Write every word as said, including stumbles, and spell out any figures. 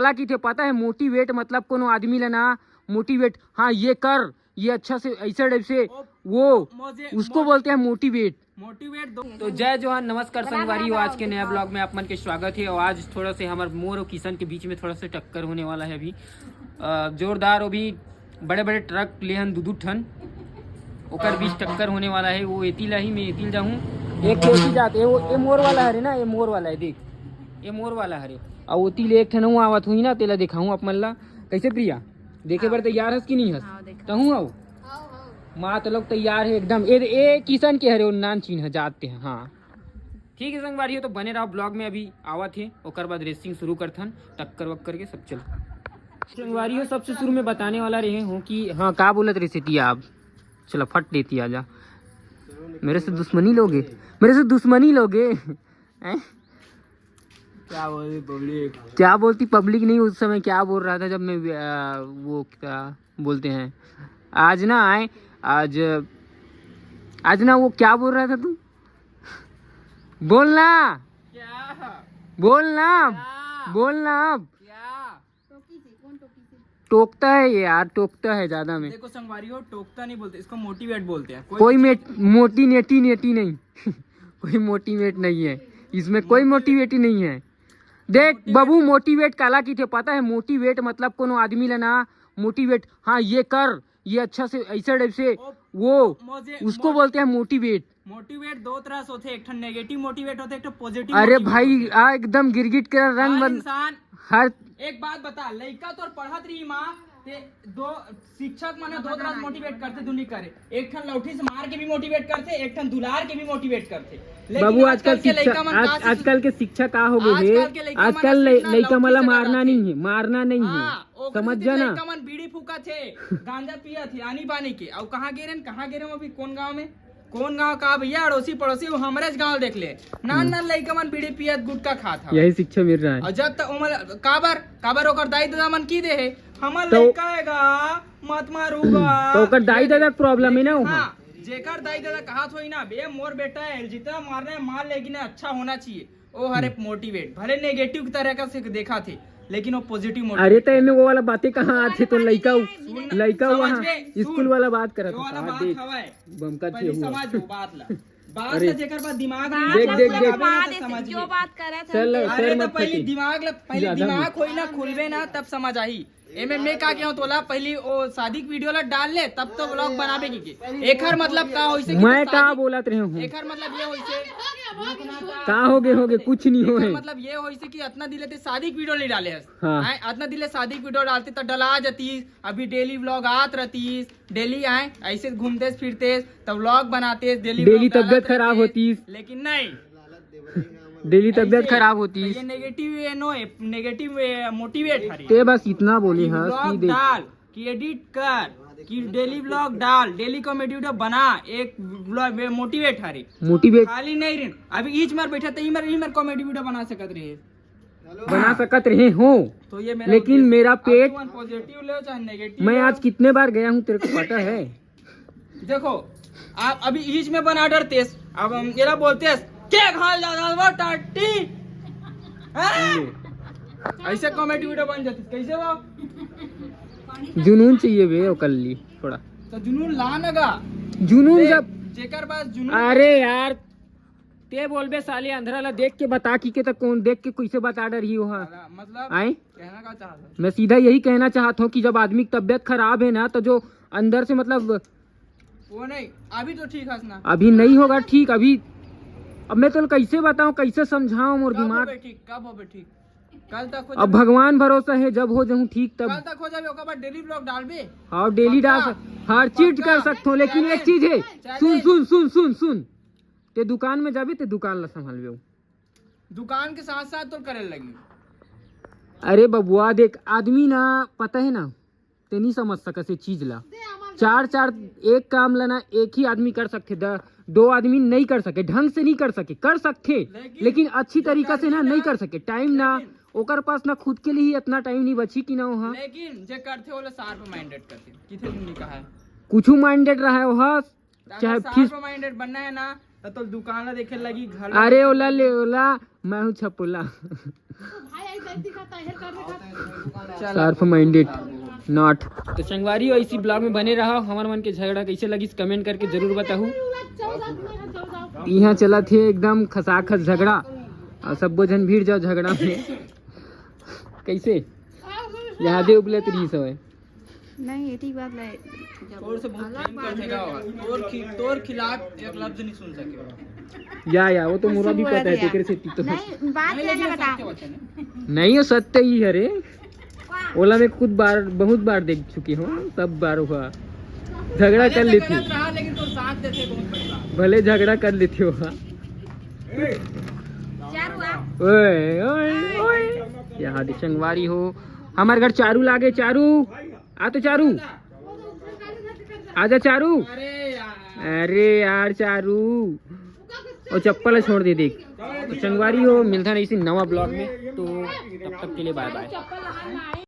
काला किथे पता है? मोटिवेट मतलब कोनो आदमी ला ना मोटिवेट, हाँ ये कर, ये अच्छा से ऐसे टाइप से, वो उसको बोलते हैं मोटिवेट। मोटिवेट दो। तो जय जोहार, नमस्कार संगवारी हो, आज के नया ब्लॉग में आप मन के स्वागत है। और आज थोड़ा से हमर मोर और किशन के बीच में थोड़ा से टक्कर होने वाला है अभी। अ, जोरदार, अभी बड़े बड़े ट्रक ले हन, दू दू ठन, ओकर बीच टक्कर होने वाला है। वो एती ला ही, मैं एती ला जाहूँ। एक तो एती जाते, वो ये मोर वाला हरे ना, ये मोर वाला है, देख, ये मोर वाला हरे। और ओती ले एक ठन वो आवत हुई ना, तेला दिखाऊँ आप मन ला। कैसे प्रिया, देखे बर तैयार हस कि नहीं हस? हाँ, देखा। तहूँ आओ। माँ तो लोग तैयार है एकदम। ए, ए किशन के हरे, वो नान चिन्ह जाते हैं। हाँ, ठीक है संगवारी हो, तो बने रहो ब्लॉग में, अभी आवत है, ओकर बाद रेसिंग शुरू करथन, टक्कर वक्कर के सब चल। संगवारी हो, सबसे शुरू में बताने वाला रहे हूँ कि हाँ, का बोलत रहे सेती आप? चला फट देती आजा। मेरे से दुश्मनी लोगे, मेरे से दुश्मनी लोगे, हैं? क्या बोलती पब्लिक? क्या बोलती पब्लिक नहीं, उस समय क्या बोल रहा था जब मैं, आ, वो क्या बोलते हैं, आज ना आए, आज, आज ना वो क्या बोल रहा था तू? बोलना, क्या? बोलना, क्या? बोलना अब। क्या? टोकता है ये यार, टोकता है ज्यादा में। देखो संगवारी हो, टोकता नहीं बोलते, इसको मोटिवेट बोलते हैं। कोई कोई मेट-, मोटी नेटी नेटी नहीं। कोई मोटिवेट नहीं है इसमें, कोई मोटिवेट ही नहीं है। देख बाबू, मोटिवेट काला किथे पता है? मोटिवेट मतलब कोनो आदमी ला ना मोटिवेट, हाँ ये कर, ये अच्छा से ऐसे टाइप से, वो उसको बोलते हैं मोटिवेट। मोटिवेट दो तरह से होथे, एक ठन नेगेटिव मोटिवेट होथे, एक ठन पॉजिटिव। अरे भाई, आ एकदम गिरगिट के रंग बन इंसान। हर एक बात बता, लइका तोर पढ़त रही माँ, ते दो शिक्षक मन दो तरह से मोटिवेट करथे, दुनी करे। एक ठन लौठी से मार के भी मोटिवेट करथे, एक ठन दुलार के भी मोटिवेट करथे। लेकिन बाबू, आजकल आजकल के शिक्षा, लइका मन आज, का से आजकल के शिक्षा का हो गए हे? आजकल के लइका मन आजकल से लइ-, ना लइका मन ला लौठी से मारना डराथे। नहीं है, मारना नहीं है। हाँ, ओकर समझ सेती जाना। लइका मन बीड़ी फूकत हे, गांजा पियत हे, आनी बानी के। अउ कहाँ गे रेन, कहाँ गे रेन अभी, कौन गांव में? कौन गांव का भैया, अड़ोसी पड़ोसी, वो हमरे ज गांव देख ले। नान नान लइका मन बीड़ी पियत गुटखा खात हवे। यही शिक्षा मिल रहा है। और जब तक उमर काबर, काबर ओकर दाई ददा मन की दे हे, हमर तो लइका हे गा, मत मारू गा। तो ओकर दाई ददा के प्रॉब्लेम है ना वो। हाँ, जेकर दाई ददा कहत होई ना, बे मोर बेटा है, जितना मारना है मार, लेकिन अच्छा होना चाहिए। ओ हरे मोटिवेट, भले नेगेटिव की तरह का से देखा थे, लेकिन वो पॉजिटिव मोटिवेट। अरे तो एमे वो वाला बातें कहाँ आथे? तो लइका, लइका समझ वहाँ में, सुन, स्कूल वाला बात करत वो वाला था, बात देख, हवय। बमका पहली थे हुआ। समझ वो बात ला। बात अरे। ला जेकर पास दिमाग बात रही, देख, देख, देख। बात समझ जो में। बात करत चल, हन। सर अरे तो मत पहली फटी। दिमाग ला, पहली ज्यादा दिमाग मत। होई ना, खुलबे ना, तब समझ आही। एमे मैं का कहूँ तोला, पहली ओ शादी के वीडियो ला डाल ले, तब तो व्लॉग बनाबे की के। एकर मतलब का होइसे कि मैं शादी का बोलत रहे हूँ? एकर मतलब ये होइसे का हो गए, हो गए, कुछ नहीं एकर होए। मतलब ये होइसे कि अतना दिन ले ते शादी के वीडियो नहीं डाले हस। हाँ। आए, अतना दिन ले शादी के वीडियो डालते तो डला जतीस, अभी डेली व्लॉग आत रहतीस, डेली आए ऐसे घूमते फिरते, तब व्लॉग बनाते, डेली डेली व्लॉग डालत तबियत खराब रहते, होतीस। लेकिन नहीं। डेली तबियत ऐसे खराब होती। तो ये नेगेटिव, ये नो, ये नेगेटिव, ये मोटिवेट हरी। ते बस इतना बोली कि हाँ व्लॉग कि देख। डाल, कि एडिट कर, कि डेली व्लॉग डाल, डेली कॉमेडी वीडियो बना, एक व्लॉग मोटिवेट हरी। मोटिवेट। खाली नहीं रहे, अभी इच मार बैठा तो इमर इमर कॉमेडी वीडियो बना सकत रहे। बना सकत रहे हो। तो ये मेरा लेकिन उद्देश्य। मेरा अब पेट तुम पॉजिटिव ले चाहे नेगेटिव मैं ले। आज कितने बार गया हूँ तेरे को पता है? देखो, आप अभी ईज में बना डरते हैं, अब हम ये बोलते हैं, "क्या खाल ज्यादा वो टाटी?" हैं? ऐसे कॉमेडी वीडियो बन जाती, कैसे वो? जुनून चाहिए बे, वो कर ली थोड़ा। तो जुनून ला ना गा। जुनून देख, जब जेकर पास जुनून अरे यार, ते बोलबे साले अंधरा ला देख के बता की के, त कौन देख के कैसे बता डरही ओहा? मतलब आए? कहना का चाहत हस? मैं सीधा यही कहना चाहत हूँ कि जब आदमी की तबीयत खराब है ना, तो जो अंदर से मतलब वो नहीं, अभी तो ठीक हस ना। अभी नहीं होगा ठीक, अभी अब मैं तो कैसे बताऊँ, कैसे समझाऊँ, मोर कब दिमाग होबे ठीक? कब होबे ठीक? कल तक हो अब जाबे। भगवान भरोसा है, जब हो जाऊँ ठीक तब। कल तक हो जाबे, ओकर बाद डेली व्लॉग डालबे। हाँ, डेली डाल पक्का? सक-, हर चीज पक्का? कर सकथो, लेकिन एक चैलेंज। चीज है, चैलेंज। सुन, सुन, सुन, सुन, सुन। ते दुकान में जाबे, ते दुकान ला संभालबे। दुकान के साथ साथ तो करे लगी। अरे बबुआ, देख, आदमी ना, पता है ना, ते नहीं समझ सकस ये चीज ला। चार, चार, एक काम ला ना एक ही आदमी कर सकथे, द-, दो आदमी नहीं कर सके, ढंग से नहीं कर सके, कर सकथे, लेकिन लेकिन अच्छी तरीका से ना नहीं कर सके। टाइम ना, लेकिन ओकर पास ना खुद के लिए ही इतना टाइम नहीं बची कि ना हो, हाँ। लेकिन जे करथे, ओला शार्प माइंडेड करथे, किथे नहीं कहा है। कुछ माइंडेड रहा है, हाँ, चाहे शार्प माइंडेड बनना है ना, तो दुकान ला देखे लगी, घर ला अरे ओला ले ओला, मैं हूँ छपोला। Sharp minded not. तो संगवारी हो, इसी ब्लॉग में बने रहो। हमर मन के झगड़ा कैसे लगिस, कमेंट करके जरूर बताहू। यहाँ चला थे एकदम खसाखस झगड़ा, और सब्बो झन भीड़ जाओ झगड़ा में। कैसे? यहाँ दे उबलत रही सवय। नहीं, ये ठीक बात नहीं। तोर से बहुत प्रेम करथे का? तोर खि-, तोर खिलाफ एक लफ्ज नहीं सुन सके। या या, वो तो मोरा भी पता है, तेरे से तो। नहीं, बात नहीं, क्या लेकिन लगा सत्य वचन है। नहीं, वो सत्य ही है रे। ओला मैं खुद बार, बहुत बार देख चुकी हूँ, सब बार हुआ। झगड़ा कर लेती हूँ। गलत रहा, लेकिन तोर साथ देथे बहुत बड़ी बात। भले झगड़ा कर लेती हो। ओए, ओए, ओए। यहाँ दे संगवारी हो, हमार घर चारू लागे, चारू। आ तो चारू, आजा चारू। अरे यार, अरे यार चारू, वो चप्पल छोड़ दे देख। तो संगवारी हो, मिलता नहीं इसी नवा ब्लॉग में, तो तब तक के लिए बाय बाय।